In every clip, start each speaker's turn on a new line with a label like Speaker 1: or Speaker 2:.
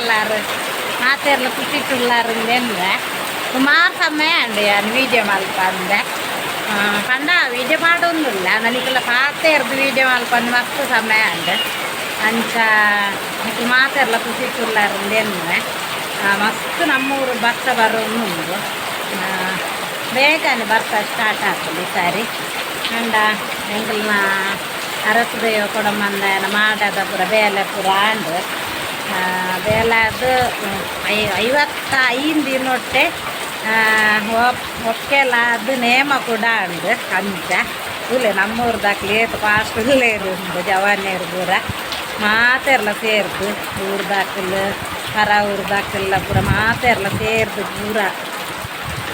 Speaker 1: ಉಳ್ಳಾರು ಮಾತೆರ್ಲ ಖುಷಿಟ್ ಉಳ್ಳಾರು ಸುಮಾರು ಸಮಯ ಅಂಡು ಯಾನ್ ವೀಡಿಯೋ ಮಲ್ಪಂದೆ ಪಂಡ ವೀಡಿಯೋ ಪಾಡೊಂದುಲ್ಲ ನನಗೆಲ್ಲ ಪಾತೆರ್ದು ವೀಡಿಯೋ ಮಲ್ಪಂದು ಮಸ್ತ್ ಸಮಯ ಅಂಡು. ಅಂಚ ನಿಕುಲು ಮಾತೆರ್ಲ ಖುಷಿಟ್ ಉಳ್ಳಾರು ಮಸ್ತ್ ನಮ್ಮೂರು ಬರ್ಸ ಬರೋನುಂಡು. ಬೇಗನೆ ಬರ್ಸ ಸ್ಟಾರ್ಟ್ ಆಪುಂಡು ಈ ಸಾರಿ. ಅಂಡ ಎಂಕಲ್ನ ಅರಸು ದೈವ ಕೊಡಮಂದಾಯನ ಮಾಡದ ಪೂರ ಬೇಲೆ ಪೂರ ಆಂಡ್. ಬೇಲೆ ಅದು 55 ದಿನೊಟ್ಟೆ ಒಕ್ಕೆಲ ಅದು ನೇಮ ಕೂಡ ಆಂಡ್. ಅಂಚ ತೂಲೆ ನಮ್ಮೂರ್ದಕ್ಲು ಏತ್ ಫಾಸ್ಟ್ ಉಲ್ಲೇರು ಉಂಡು. ಜವಾನ್ಯರು ಪೂರ ಮಾತೆರ್ಲ ಸೇರ್ದು, ಊರ್ದಾಕಲ್ ಪರ ಊರ್ದಾಕಲ್ಲ ಪೂರ ಮಾತೆರ್ಲ ಸೇರ್ದು ಪೂರ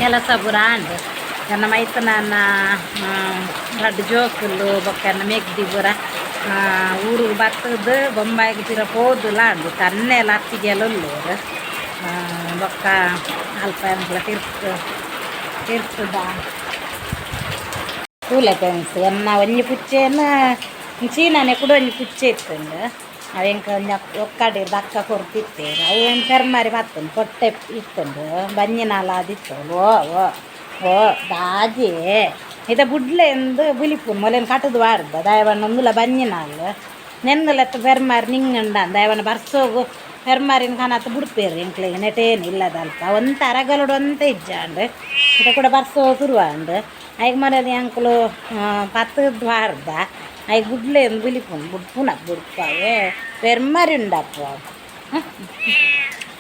Speaker 1: ಕೆಲಸ ಪೂರ ಆಂಡ್. ಎನ್ನ ಮೈತನನ ರಡ್ಡ್ ಜೋಕುಲು ಬೊಕ್ಕ ಎನ್ನ ಮೆಗ್ದಿ ಪೂರ ಊರುಗು ಬತ್ತದು ಬೊಂಬಾಯಿಗ್ ಪಿರ ಪೋದುಲ ಆಂಡ್. ತನ್ನೆಲ ಅತ್ತಿಗೆಲ ಉಲ್ಲೆರ್. ಬೊಕ್ಕ ಅಲ್ಪ ಎಂಕ್ಲ ತಿರ್ತ್ ತಿರ್ತುದ. ತೂಲೆ ಫ್ರೆಂಡ್ಸ್, ಎನ್ನ ಒಂಜಿ ಪುಚ್ಚೆನ್ ಚೀನಾನೆ ಕುಡ ಒಂಜಿ ಪುಚ್ಚೆ ಇತ್ತುಂಡು. ಅವು ಎಂಕ್ ಒಂಜಿ ಒಕ್ಕಡಿರ್ದ್ ಅಕ್ಕ ಕೊರ್ತಿತ್ತೆರ್. ಅವು ಏನು ಪೆರ್ಮರಿ ಬತ್ತುಂಡು, ಪೊಟ್ಟೆ ಇತ್ತುಂಡು, ಬಂಜಿನಾಲ್ ಆದಿತ್ತು. ಓ ಓ ಓ ದಾಜೆ ಇತ್ತೆ ಬುಡ್ಲೆ ಎಂದು ಬುಲಿಪುನು. ಮೊಲೆನ್ ಕಟ್ಟುದು ಪಾಡ್ದ ದಾಯೆ ಉಂದುಲ ಬಂಜಿನಾಲ್ ನೆನ್ನುಲೆತ್ತ ಪೆರ್ಮಾರಿ ನಿಂಗಂಡ. ದಾಯೆ ಬರ್ಸೋಗು ಪೆರ್ಮಾರಿನ ಕನತ್ ಬುಡ್ಪೇರು ಎಂಕ್ಲೆಗ್ ನೆಟೇನು ಇಲ್ಲದಲ್ಪ ಒಂತೆ ಅರಗಲುಡು ಒಂತೆ ಇಜ್ಜಾಂಡ್. ಇತ್ತೆ ಕೂಡ ಬರ್ಸೋ ಶುರು ಆಂಡ್. ಐಕ್ ಮೊಲೆ ಎಂಕುಲು ಪತ್ತ್ ಪಾಡ್ದ. ಐಕ್ ಬುಡ್ಲೆ ಎಂದು ಬುಲಿಪುನು. ಬುಡ್ಪುನ ಬುಡ್ಪಾವೆ ಪೆರ್ಮರಿ ಉಂಡಪ್ಪ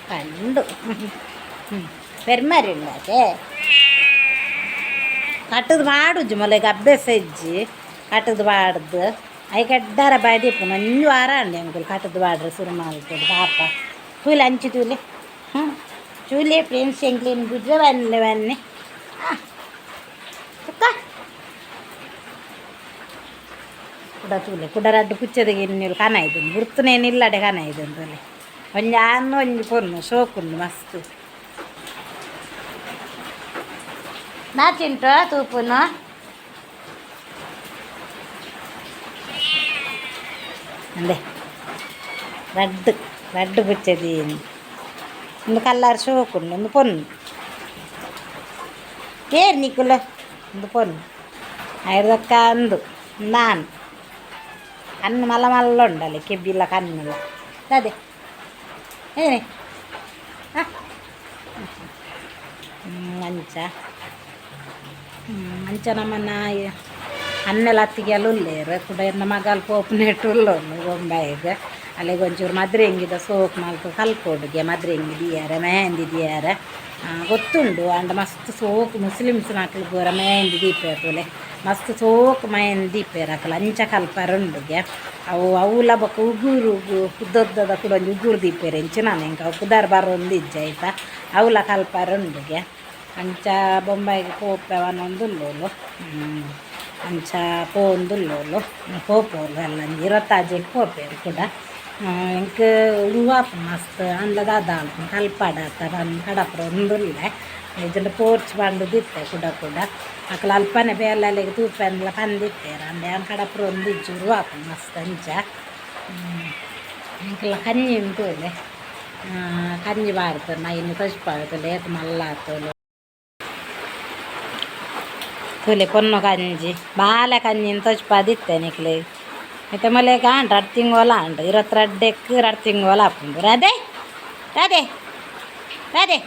Speaker 1: ಕಂಡು ಪೆರ್ಮರಿ ಉಂಡಾತೆ. ಕಟ್ಟುದು ಪಾಡುಜಿ, ಮೊಲೆಗ್ ಅಭ್ಯಾಸ ಇಜ್ಜಿ ಕಟ್ಟುದು ಪಾಡ್ದು. ಐಕ್ ಎಡ್ಡಾರ ಬಾಯ್ದಿಪ್ಪುನು. ಒಂಜಿ ವಾರ ಆಂಡ್ ಎಂಕುಲು ಕಟ್ಟುದು ಪಾಡ್ರೆ ಶುರು ಮಲ್ತುದು. ಪಾಪ ತೂಲೆ, ಅಂಚಿ ತೂಲೆ. ಹ್ಞೂ ತೂಲೆ ಫ್ರೆಂಡ್ಸ್, ಎಂಕ್ಲೆನ್ ಬುಡ್ರೆ ಬನ್ನೆ ಬನ್ನೆ ಚುಕ್ಕ ಕುಡ ತೂಲೆ. ಕುಡ ರಡ್ಡ್ ಪುಚ್ಚೆದ ಗಿನ್ನಿಲು ಕನ ಇದ್ದುಂಡು. ಗುರ್ತುನೇನು ಇಲ್ಲಡೆ ಕನ ಇದ್ದುಂಡು. ತೂಲೆ, ಒಂಜಿ ಆನ್ ಒಂಜಿ ಪೊನ್ನು, ಶೋಕುಂಡು ಮಸ್ತ್. ನಾಚಿಂಟು ತೂಪುನು ಅಂದೆ. ರಡ್ಡ್ ರಡ್ಡ್ ಪುಚ್ಚೆದಿ. ಒಂದು ಕಲ್ಲರ್ ಶೋಕುಂಡು, ಒಂದು ಪೊನ್ನು. ಏರ್ ನಿಕುಲು? ಒಂದು ಪೊನ್ನು ಐರ್ದಕ್ಕ ಅಂದು ನಾನು ಕಣ್ಣು ಮಲ್ಲ ಮಲ್ಲ ಉಂಡಲ್ಲ, ಕೆಬ್ಬಿಲ್ಲ ಕಣ್ಣುಲ್ಲ ಅದೇ ಏನೇ. ಅಂಚ ಅಂಚ ನಮ್ಮನ್ನ ಅನ್ನೆಲ ಅತ್ತಿಗೆಲ್ಲ ಉಲ್ಲೇರು. ಕುಡ ಎನ್ನ ಮಗಲ್ ಪೋಪುನೆಟ್ ಉಲ್ಲೋಲು ಬೊಂಬಾಯಿಗ್. ಅಲೆಗ್ ಒಂಚೂರು ಮದ್ರೆಂಗಿದ ಸೋಕ್ ಮಲ್ತ್ ಕಲ್ಪೊಡುಗೆ. ಮದ್ರೆಂಗಿ ದೀಯರೆ, ಮೆಹಂದಿ ದೀಯರೆ ಗೊತ್ತುಂಡು. ಆಂಡ ಮಸ್ತ್ ಸೋಕು. ಮುಸ್ಲಿಮ್ಸ್ನಕ್ಲು ಪೂರ ಮೆಹಂದಿ ದೀಪೆರ್ ತೂಲೆ, ಮಸ್ತ್ ಸೋಕು ಮೆಹಂದಿ ದೀಪೆರ್ ಅಕುಲು. ಅಂಚ ಕಲ್ಪರೆ ಉಂಡುಗೆ ಅವು. ಅವುಲ ಬೊಕ್ಕ ಉಗುರುಗು ಉದ್ದದ ಕೂಡ ಒಂಜಿ ಉಗುರು ದೀಪೆರ್ ಎಂಚಿನ, ಎಂಕ್ ಅವು ಪುದರ್ ಬರೊಂದು ಇಜ್ಜಿ ಆಯ್ತಾ. ಅವುಲ ಕಲ್ಪರೆ ಉಂಡುಗೆ. ಅಂಚ ಬೊಂಬಾಯಿಗ್ ಪೋಪೆ ಪನೊಂದುಲ್ಲೋಲು. ಅಂಚ ಪೋವೊಂದುಲ್ಲೋಲು, ಪೋಪೋಲು ಎಲ್ಲ. ಒಂಜಿ 26ಕ್ಕೆ ಪೋಪೆರ್ ಕುಡ. ಎಂಕ್ ಉರುವಾಪುಂಡು ಮಸ್ತ್. ಆಂಡ ದಾದ ಮಲ್ಪುನು, ಕಲ್ಪಡಾತ ಪಂದ್ ಕಡಪುಡೊಂದುಲ್ಲೆ. ಇಜ್ಜಿಂಡ ಪೋರ್ಚ್ ಪಂಡುದಿತ್ತೆ ಕುಡ ಕುಡ. ಅಕುಲು ಅಲ್ಪನೆ ಬೇಲೆಲೆಗ್ ತೂಪೆಂದ್ಲ ಪಂದಿತ್ತೆರ್. ಆಂಡ ಯಾನ್ ಕಡಪುಡೊಂದಿಜ್ಜಿ, ಉರುವಾಪುಂಡು ಮಸ್ತ್. ಅಂಚ ಎಂಕಲ್ನ ಕಂಜಿ ತೂಲೆ, ಕಂಜಿ ಪಾಡ್ತನ ಐನ್ ತೋಜಿಪಾವೆ. ತೂಲೆ ಏತ್ ಮಲ್ಲ ಆತೋಲು ತೂಲೆ. ಪೊನ್ನು ಕಂಜಿ, ಬಾಲೆ ಕಂಜಿನ್ ತೋಜಿಪಾದಿತ್ತೆ ನಿಕ್ಲೆಗ್. ಇತ್ತೆ ಮೊಲೆಗ್ ಆಂಡ್ 2 ತಿಂಗೊಲು ಆಂಡ್. 22ಕ್ಕೆ 2 ತಿಂಗೊಲು ಆಪುಂಡು. ರಾಧೆ ರಾಧೆ ರಾಧೆ.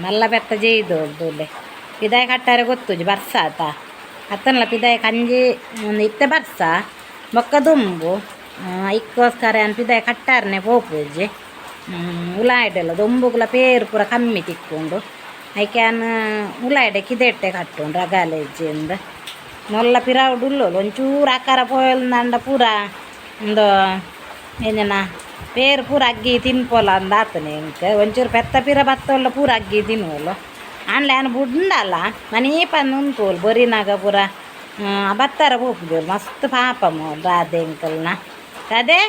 Speaker 1: ಮಲ್ಲ ಪೆತ್ತ ಜೆಯ್ದೋಲು ತೂಲೆ. ಪಿದಾಯಿ ಕಟ್ಟಾರೆ ಗೊತ್ತುಜಿ ಬರ್ಸ ಆತ ಅತ್ತನ್ಲ. ಪಿದಾಯಿ ಕಂಜಿ ಒಂದು ಇತ್ತೆ ಬರ್ಸ ಬೊಕ್ಕ ದುಂಬು ಐಕ್ಕೋಸ್ಕರ ಯಾನ್ ಪಿದಾಯಿ ಕಟ್ಟಾರನೆ ಪೋಪುಜಿ. ಉಲಾಯಿಡೆಲ್ಲ ದೊಂಬುಗುಲ ಪೇರು ಪೂರ ಕಮ್ಮಿ ತಿಕ್ಕುಂಡು. ಐಕ್ ಯಾನ್ ಉಲಾಯಿಡೆ ಕಿದೆಟ್ಟೆ ಕಟ್ಟುಂಡು ರಗಾಲೆ ಇಜ್ಜಿ. ಮೊಲ್ಲ ಪಿರಾವುಡು ಉಲ್ಲೋಲು. ಒಂಚೂರು ಆಕಾರ ಪೋಯಲ್ಂದಾಂಡ ಪೂರ ಉಂದು ಎಂಜನ ಪೇರು ಪೂರ ಅಗ್ಗಿ ತಿನ್ಪೊಲ ಅಂದ್ ಆತನೆ ಎಂಕ್. ಒಂಚೂರು ಪೆತ್ತ ಪಿರ ಬತ್ತೊಲ್ಲ ಪೂರ ಅಗ್ಗಿ ತಿನ್ನುವಲು. ಆಂಡ್ಲ ಯಾನ್ ಬುಡ್ಂಡಲ ಮನೀ ಪಂದ್ ಉಂತುವೊಲು. ಬೊರಿನಾಗ ಪೂರ ಬತ್ತರ ಪೋಪುಜೋಲು. ಮಸ್ತ್ ಪಾಪ ಮೋಲು ರಾಧೆ, ಎಂಕಲ್ನ ರಾಧೆ.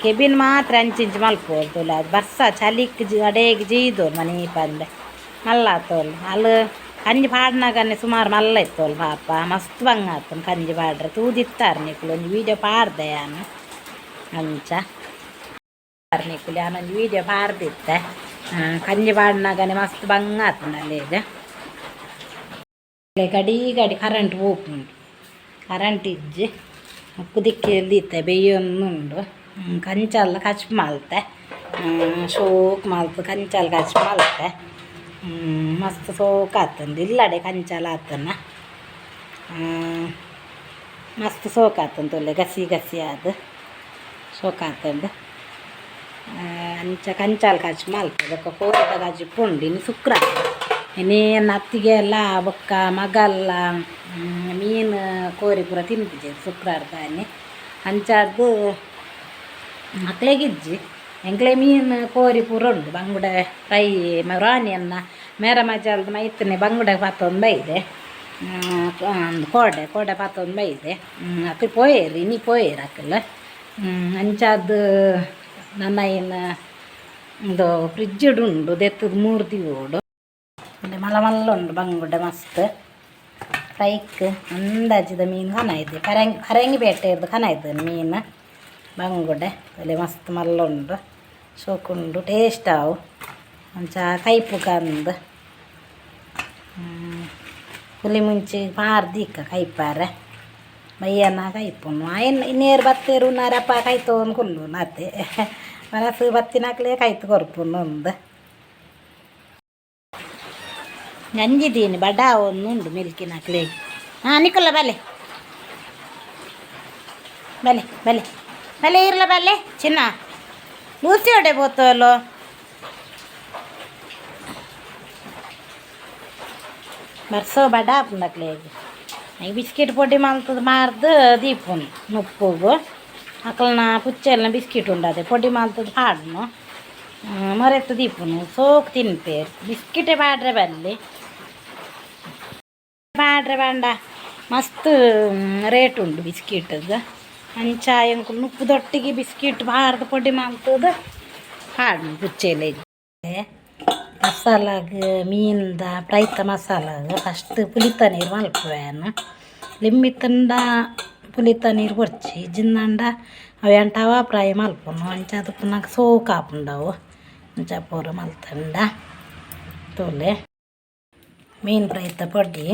Speaker 1: ಕೆಬಿನ್ ಮಾತ್ರ ಅಂಚಿಂಚಿ ಮಲ್ಪುವೊಲು ತೂಲೆ. ಅದು ಬರ್ಸ ಚಲಿಕ್ ಅಡೇಗ್ ಜೀದೋಲು ಮನೀ ಪಂದೆ. ಮಲ್ಲ ಆತೋಲು. ಅಲ್ ಕಂಜಿ ಪಾಡ್ನಾಗನೆ ಸುಮಾರು ಮಲ್ಲ ಇತ್ತೋಲು ಪಾಪ. ಮಸ್ತ್ ಬಂಗ ಆತುಂಡು ಕಂಜಿ ಪಾಡ್ರೆ. ತೂದಿತ್ತಾರ್ ನಿಕುಲು, ಒಂಜಿ ವೀಡಿಯೋ ಪಾಡ್ದೆ ಯಾನ್. ಅಂಚ. ನಿಕುಲು ಯಾನೊಂಜಿ ವೀಡಿಯೋ ಪಾರ್ದಿತ್ತೆ ಕಂಜಿ ಪಾಡ್ನಗನೆ ಮಸ್ತ್ ಬಂಗ ಆತುಂಡು ಗಡಿ ಗಡಿ ಕರೆಂಟ್ ಪೋಪುಂಡು ಕರೆಂಟ್ ಇಜ್ಜಿ ಕುದಿಕ್ಕೆಲ್ ಬೇಯೊಂದುಂಡು ಕಂಚಲ್ಲ ಕಚ್ ಮಲ್ತೆ ಶೋಕ್ ಮಲ್ತ್ ಕಂಚಲ್ ಕಚ್ ಮಲ್ತೆ ಮಸ್ತ್ ಸೋಕ್ ಆತುಂಡು ಇಲ್ಲಡೆ ಕಂಚಲ ಆತನ ಮಸ್ತ್ ಸೋಕ್ ಆತುಂಡು ತೂಲೆ ಗಸಿ ಗಸಿ ಆದ್ ಸೋಕ್ ಆತುಂಡು ಅಂಚ ಕಂಚಾಲ್ ಕಚ್ ಮಲ್ತೆ ಬೊಕ್ಕ ಕೋರಿದ ಕಜಿಪು ಉಂಡು ಇನಿ ಶುಕ್ರಾರ ಇನಿ ಎನ್ನ ಅತ್ತಿಗೆ ಎಲ್ಲ ಬೊಕ್ಕ ಮಗಲ್ಲ ಮೀನು ಕೋರಿ ಪೂರ ತಿನ್ಪುಜೆರ್ ಶುಕ್ರಾರದಾನಿ ಅಂಚಾದ್ ಅಕ್ಲೆಗ್ ಇಜ್ಜಿ ಎಂಕ್ಲೆ ಮೀನು ಕೋರಿ ಪೂರ ಉಂಡು ಬಂಗುಡೆ ಫ್ರೈ ರಾಣಿಯನ್ನ ಮೇರ ಮಜಲ್ದ ಮೈತ್ನೆ ಬಂಗುಡೆ ಪತ್ತೊಂದು ಬೈದೆ ಕೋಡೆ ಕೋಡೆ ಪತ್ತೊಂದು ಬೈದೆ ಅಕ್ಲು ಪೋಯೆರ್ ಇನಿ ಪೋಯೆರ್ ಅಕ್ಲ್ ಅಂಚಾದ್ ನನ ಐನ್ ಉಂದು ಫ್ರಿಜ್ಡ್ ಉಂಡು ದೆತ್ತುದು ಮೂರು ದೀವೊಡು ಮಲ್ಲ ಮಲ್ಲ ಉಂಡು ಬಂಗುಡೆ ಮಸ್ತ್ ಫ್ರೈಕ್ ಅಂದಾಜಿದ ಮೀನು ಕನ ಇದೆ ಪರಂಗಿ ಪರಂಗಿ ಪೇಟೆರ್ದು ಕನ ಇದೆ ಮೀನು ಬಂಗುಡೆ ಅಲ್ಲಿ ಮಸ್ತ್ ಮಲ್ಲ ಉಂಡು ಶೋಕುಂಡು ಟೇಸ್ಟ್ ಆವು ಅಂಚ ಕೈಪು ಕಂದ್ ಪುಲಿ ಮುಂಚಿ ಪಾರ್ದೀಕ ಕೈಪಾರೆ ಬಯ್ಯನ ಕೈಪುನು ಆಯ್ನ ಇನ್ನೇರು ಬತ್ತೇರು ಉನ್ನಾರಪ್ಪ ಕೈತೋಂದು ಕುಲ್ಲುನು ಅತ್ತೆ ಮನಸ್ಸು ಬತ್ತಿನಕ್ಲೆ ಕೈತು ಕೊರ್ಪುನು ಉಂದು ಗಂಜಿ ದೀನಿ ಬಡಾವ್ ಉಂಡು ಮಿಲ್ಕಿನಕ್ಲೆಗ್ ಹಾಂ ನಿಕುಲ್ಲ ಬಲೆ ಬಲೆ ಬಲೆ ಬಲೆ ಇರ್ಲ ಬಲೆ ಚಿನ್ನ ಲೂಸಿ ಒಡೆ ಪೋತೋಲು ಬರ್ಸೋ ಬಡ ಆಪುಂಡು ಈ ಬಿಸ್ಕೆಟ್ ಪೊಡಿ ಮಲ್ತದ ಮಾರ್ದ್ ದೀಪುನು ನುಪ್ಪುಗು ಅಕಲ್ನ ಪುಚ್ಚೆಲ್ನ ಬಿಸ್ಕೆಟ್ ಉಂಡು ಅದೇ ಪೊಡಿ ಮಲ್ತದ ಪಾಡ್ನು ಮೊರೆತ್ತು ದೀಪುನು ಸೋಕ್ ತಿನ್ಪೇರು ಬಿಸ್ಕೆಟೇ ಪಾಡ್ರೆ ಬಲ್ಲಿ ಪಾಡ್ರೆ ಬಾಂಡ ಮಸ್ತ್ ರೇಟ್ ಉಂಡು ಬಿಸ್ಕೆಟ್ದು ಅಂಚ ಎಂಕುಲು ನುಪ್ಪುದೊಟ್ಟಿಗೆ ಬಿಸ್ಕೆಟ್ ಪಾರ್ದ್ ಪೊಡಿ ಮಲ್ತದ ಪಾಡ್ನು ಪುಚ್ಚೆಲೆಗ್ ಮಸಾಲಾಗ್ ಮೀನ್ದ ಫ್ರೈತ ಮಸಾಲಾಗ್ ಫಸ್ಟ್ ಪುಲಿತ ನೀರು ಮಲ್ಪುವೆ ಯಾನ್ ಲಿಂಬಿತ್ತಂಡ ಪುಲಿತ ನೀರು ಬೊರ್ಚಿ ಇಜ್ಜಿಂದಂಡ ಅವು ಯಾನ್ ಟವಾ ಫ್ರೈ ಮಲ್ಪುನು ಅಂಚಾದ್ ಉಪ್ಪುನಗ ಸೋಕು ಆಪುಂಡು ಅವು ಅಂಚ ಪೂರ ಮಲ್ತುಂಡ ತೂಲೆ ಮೀನ್ ಫ್ರೈತ ಪೊಡಿ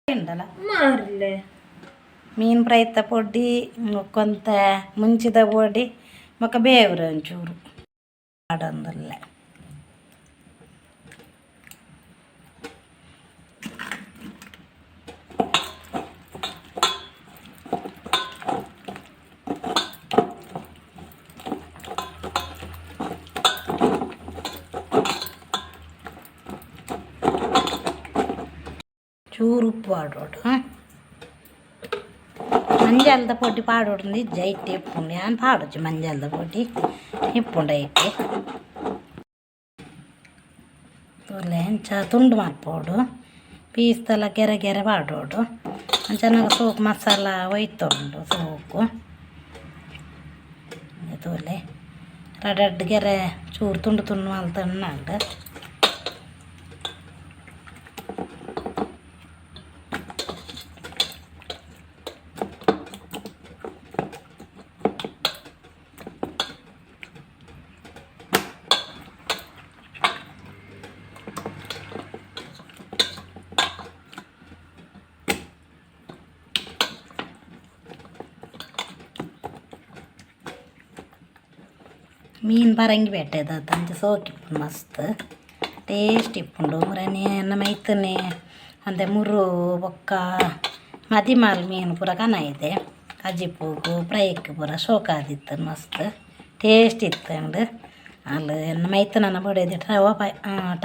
Speaker 1: ಉಂಡಲ
Speaker 2: ಮಾರ್ಲೆ
Speaker 1: ಮೀನ್ ಫ್ರೈತ ಪೊಡಿ ಬೊಕ್ಕೊಂತೆ ಮುಂಚಿದ ಪೊಡಿ ಬೊಕ್ಕ ಬೇವ್ರೆ ಒಂಚೂರು ಪಾಡೊಂದುಲ್ಲೆ ಚೂರು ಉಪ್ಪು ಪಾಡೊಡು ಮಂಜಲ್ದ ಪೊಡಿ ಪಾಡೊಡು ಇಜ್ಜಿ ಐಟ್ ಇಪ್ಪುಂಡು ಯಾನ್ ಪಾಡುಜಿ ಮಂಜಲ್ದ ಪೊಡಿ ಇಪ್ಪುಂಡು ಐಟ್ ತೂಲೆ ಅಂಚ ತುಂಡು ಮಲ್ಪೊಡು ಪೀಸ್ದಲ ಗೆರೆ ಗೆರೆ ಪಾಡೊಡು ಅಂಚ ಸೋಕು ಮಸಾಲ ಒಯ್ತುಂಡು ಸೋಕು ತೂಲೆ ರಡ್ಡ್ ರಡ್ಡ್ ಗೆರೆ ಚೂರು ತುಂಡು ತುಂಡು ಮಲ್ತುಂಡು ಮೀನು ಪರಂಗಿ ಪೇಟೆದ ಅಂಚ ಸೋಕು ಇಪ್ಪುಂಡು ಮಸ್ತ್ ಟೇಸ್ಟ್ ಇಪ್ಪುಂಡು ಮುರನೆ ಎನ್ನ ಮೈತುನೆ ಅಂದೆ ಮುರು ಬೊಕ್ಕ ಮದಿಮಾಲ್ ಮೀನು ಪೂರ ಕನ ಇದೆ ಕಜಿಪುಗು ಫ್ರೈಕ್ ಪೂರ ಶೋಕಾದಿತ್ತು ಮಸ್ತ್ ಟೇಸ್ಟ್ ಇತ್ತುಂಡು ಅಲ್ ಎನ್ನ ಮೈತುನನ ಬೊಡೆದಿ ಟವ ಪೈ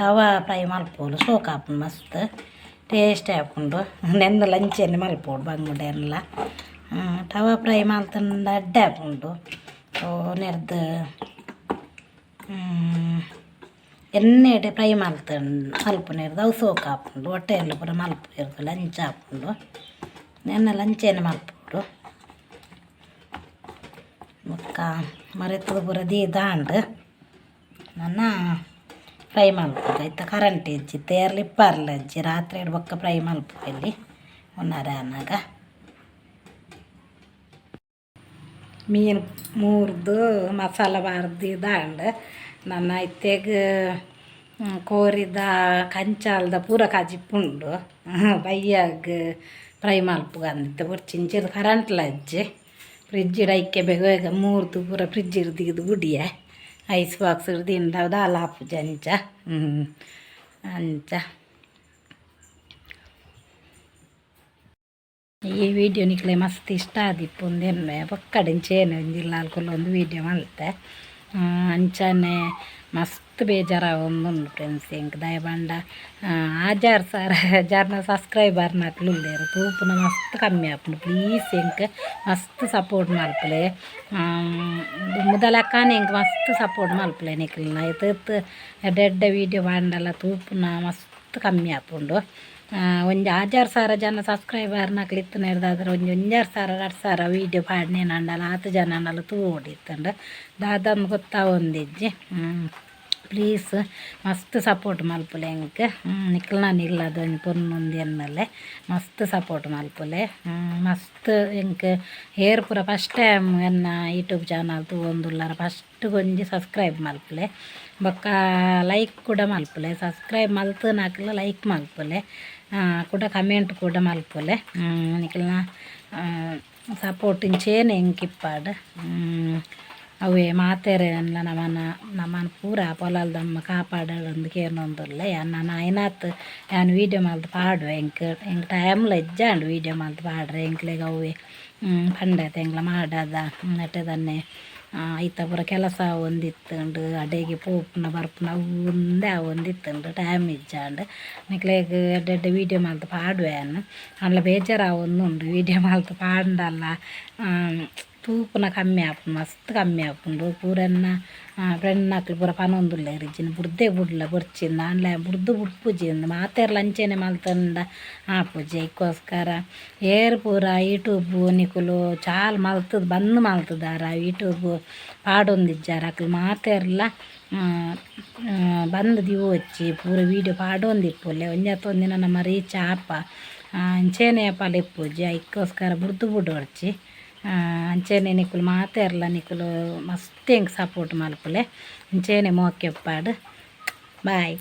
Speaker 1: ಟವ ಫ್ರೈ ಮಲ್ಪೊಲು ಶೋಕು ಆಪುಂಡು ಮಸ್ತ್ ಟೇಸ್ಟ್ ಆಪುಂಡು ನೆನ್ನೆಲ ಅಂಚೆನೆ ಮಲ್ಪೊಡು ಬಂಗುಡೆನ್ಲ ಟವ ಫ್ರೈ ಮಲ್ತುಂಡ ಎಡ್ಡೆ ಆಪುಂಡು ಓ ನೆರ್ದ್ ಎಣ್ಣೆಡ್ ಫ್ರೈ ಮಲ್ಪುನೆರ್ದ್ ಅವು ಸೋಕು ಆಪುಂಡು ಹೋಟೆಲ್ ಪೂರ ಮಲ್ಪುವೆರ್ ಅಂಚ ಆಪುಂಡು ನೆನ್ನೆಲ ಅಂಚೆನೆ ಮಲ್ಪೊಡು ಬೊಕ್ಕ ಮರೆತುದು ಪೂರ ದೀದಾಂಡ್ ನನ ಫ್ರೈ ಮಲ್ಪುಗ ಇತ್ತೆ ಕರೆಂಟ್ ಇಜ್ಜಿ ತೇರ್ಲ ಇಪ್ಪರ್ಲ ಇಜ್ಜಿ ರಾತ್ರೆ ಬೊಕ್ಕ ಫ್ರೈ ಮಲ್ಪುವೆಲ್ಲಿ ಉನ್ನರೆ ಆನಗ. ಮೀನು ಮೂರ್ದು ಮಸಾಲ ಬಾರ್ದು ಇದಾಂಡ್. ನನ್ನ ಇತ್ತೆಗ್ ಕೋರಿದ ಕಂಚಾಲ್ದ ಪೂರ ಕಜಿಪುಂಡು. ಬಯ್ಯಾಗ್ ಫ್ರೈ ಮಲ್ಪುಗಂದಿತ್ತೆ ಬೊರ್ಚಿ. ಇಂಚಿರ್ದು ಕರೆಂಟ್ಲ ಇಜ್ಜಿ. ಫ್ರಿಜ್ಜಿಡ್ ಐಕೆ ಬೇಗ ಬೇಗ ಮೂರ್ದು ಪೂರ ಫ್ರಿಜ್ಜಿಡ್ ದೀದ್ ಬುಡಿಯೆ. ಐಸ್ ಬಾಕ್ಸ್ ದಿಂಡ ದಾಲ ಆಪುಜಿ ಅಂಚ. ಅಂಚ ಈ ವಿಡಿಯೋ ನಿಕ್ಲೆ ಮಸ್ತ್ ಇಷ್ಟ ಆದಿಪ್ಪುಂದು ಎನ್ನುವೆ. ಬೊಕ್ಕಡಿಂಚೇನೆ ಒಂಜಿ ಇಲ್ಲಾಲ್ ಕುಲ್ಲೊಂದು ವೀಡಿಯೋ ಮಲ್ತೆ. ಅಂಚನೆ ಮಸ್ತ್ ಬೇಜಾರಾವೊಂದುಂಡು ಫ್ರೆಂಡ್ಸ್ ಎಂಕ್. ದಾಯೆ ಪಂಡ ಆಜಾರ್ ಸಾರ ಜನ ಸಬ್ಸ್ಕ್ರೈಬರ್ ನಕ್ಲು ಉಲ್ಲೆರ್, ತೂಪುನ ಮಸ್ತ್ ಕಮ್ಮಿ ಆಪುಂಡು. ಪ್ಲೀಸ್ ಎಂಕ್ ಮಸ್ತ್ ಸಪೋರ್ಟ್ ಮಲ್ಪುಲೆ. ದುಂಬುದ ಲೆಕ್ಕನೆ ಎಂಕ್ ಮಸ್ತ್ ಸಪೋರ್ಟ್ ಮಲ್ಪುಲೆ ನಿಕ್ಲೆನ. ಇತ್ ಎಡ್ಡೆ ಎಡ್ಡೆ ವೀಡಿಯೋ ಪಾಂಡಲ ತೂಪುನ ಮಸ್ತ್ ಕಮ್ಮಿ ಆಪುಂಡು. ಒಂಜಿ 6000 ಜನ ಸಬ್ಸ್ಕ್ರೈಬರ್ ನಕ್ಲು ಇತ್ತಿನೆಡ್ದಾದ್ರೆ ಒಂಜಿ 1500 2000 ವೀಡಿಯೋ ಪಾಡ್ನೇನಂಡಲ ಆತ್ ಜನ ಆಂಡಲ ತೂವೊಡಿತ್ತುಂಡು. ದಾದಂದ್ ಗೊತ್ತಾವೊಂದಿಜ್ಜಿ. ಪ್ಲೀಸ್ ಮಸ್ತ್ ಸಪೋರ್ಟ್ ಮಲ್ಪುಲೆ ಎಂಕ್. ನಿಕ್ಲ್ನ ಇಲ್ಲದ ಒಂಜಿ ಪೊಣ್ಣುಂದು ಎನ್ನಲೆ ಮಸ್ತ್ ಸಪೋರ್ಟ್ ಮಲ್ಪುಲೆ. ಮಸ್ತ್ ಎಂಕ್ ಏರ್ ಪೂರ ಫಸ್ಟ್ ಟೈಮ್ ಎನ್ನ ಯೂಟ್ಯೂಬ್ ಚಾನಲ್ ತೂವೊಂದುಲ್ಲರ, ಫಸ್ಟ್ ಒಂಜಿ ಸಬ್ಸ್ಕ್ರೈಬ್ ಮಲ್ಪುಲೆ, ಬೊಕ್ಕ ಲೈಕ್ ಕೂಡ ಮಲ್ಪುಲೆ. ಸಬ್ಸ್ಕ್ರೈಬ್ ಮಲ್ತುನಕ್ಲು ಲೈಕ್ ಮಲ್ಪುಲೆ, ಕುಡ ಕಮೆಂಟ್ ಕೂಡ ಮಲ್ಪುಲೆ. ನಿಕ್ಲ್ನ ಸಪೋರ್ಟ್ ಇಂಚೇನೆ ಎಂಕ್ ಇಪ್ಪಡ್. ಅವೇ ಮಾತೆರೆನ್ಲ ನಮನ ನಮನ್ ಪೂರ ಪೊಲಲ್ದಮ್ಮ ಕಾಪಾಡೊಂದು ಕೇನೊಂದುಲ್ಲೆ. ಯಾನ್ ಆಯ್ನಾತ್ ಯಾನ್ ವೀಡಿಯೋ ಮಲ್ತ್ ಪಾಡುವೆ. ಎಂಕ್ ಎಂಕ್ ಟೈಮ್ಲ ಇಜ್ಜಾಂಡ್ ವೀಡಿಯೋ ಮಲ್ತ್ ಪಾಡ್ರೆ. ಎಂಕ್ಲೆಗ್ ಅವ್ವೆ ಪಂಡತೆ ಎಂಕ್ಲ ಮಾಡದ ನೆಟೆ ಐತ ಪೂರ ಕೆಲಸ ಆವೊಂದಿತ್ತುಂಡು. ಅಡೆಗೆ ಪೋಪುನ ಬರ್ಪುನ ಅವು ಉಂದೇ ಆವೊಂದಿತ್ತುಂಡು, ಟೈಮ್ ಇಜ್ಜಾಂಡ್. ನಿಕ್ಲೆಗ್ ಎಡ್ಡೆ ಎಡ್ಡೆ ವೀಡಿಯೋ ಮಲ್ತ್ ಪಾಡುವೆ ಯಾನ್. ಆಂಡಲ ಬೇಜಾರಾವೊಂದುಂಡು, ವೀಡಿಯೋ ಮಲ್ತ್ ಪಾಡ್ಂಡಲ ತೂಪುನ ಕಮ್ಮಿ ಆಪುಂಡು, ಮಸ್ತ್ ಕಮ್ಮಿ ಆಪುಂಡು. ಪೂರೆನ್ನ ಫ್ರೆಂಡ್ನಕ್ಲು ಪೂರ ಪನೊಂದುಲ್ಲೆರ್, ಇಜ್ಜಿಂಡ ಬುಡ್ದೆ ಬುಡ್ಲ ಬೊರ್ಚಿಂದ್. ಆಂಡಲ ಬುಡ್ದು ಬುಡ್ಪುಜಿ ಅಂದ್. ಮಾತೆರ್ಲ ಅಂಚೆನೆ ಮಲ್ತೊಂಡ ಆಪುಜಿ. ಐಕೋಸ್ಕರ ಏರ್ ಪೂರ ಯೂಟ್ಯೂಬ್ ನಿಕುಲು ಚಾಲ್ ಮಲ್ತುದು ಬಂದ್ ಮಲ್ತುದಾರ, ಯೂಟ್ಯೂಬ್ ಪಾಡೊಂದಿಜ್ಜಾರ, ಅಕ್ಲು ಮಾತೆರ್ಲ ಬಂದ್ ದೀವೊಚ್ಚಿ, ಪೂರ ವೀಡಿಯೋ ಪಾಡೊಂದಿಪ್ಪುಲೆ. ಒಂಜಿ ಒಂದಿನ ನಮ್ಮ ರೀಚ್ ಆಪ. ಅಂಚೆನೆ ಏಪಲ ಇಪ್ಪುಜಿ. ಐಕೋಸ್ಕರ ಬುಡ್ದು ಬುಡೊರ್ಚಿ. ಅಂಚೆನೆ ನಿಕುಲು ಮಾತೆರ್ಲ ನಿಕುಲು ಮಸ್ತ್ ಎಂಕ್ ಸಪೋರ್ಟ್ ಮಲ್ಪುಲೆ. ಅಂಚೆನೆ ಮೋಕೆ ಉಪ್ಪಾಡು. ಬಾಯ್.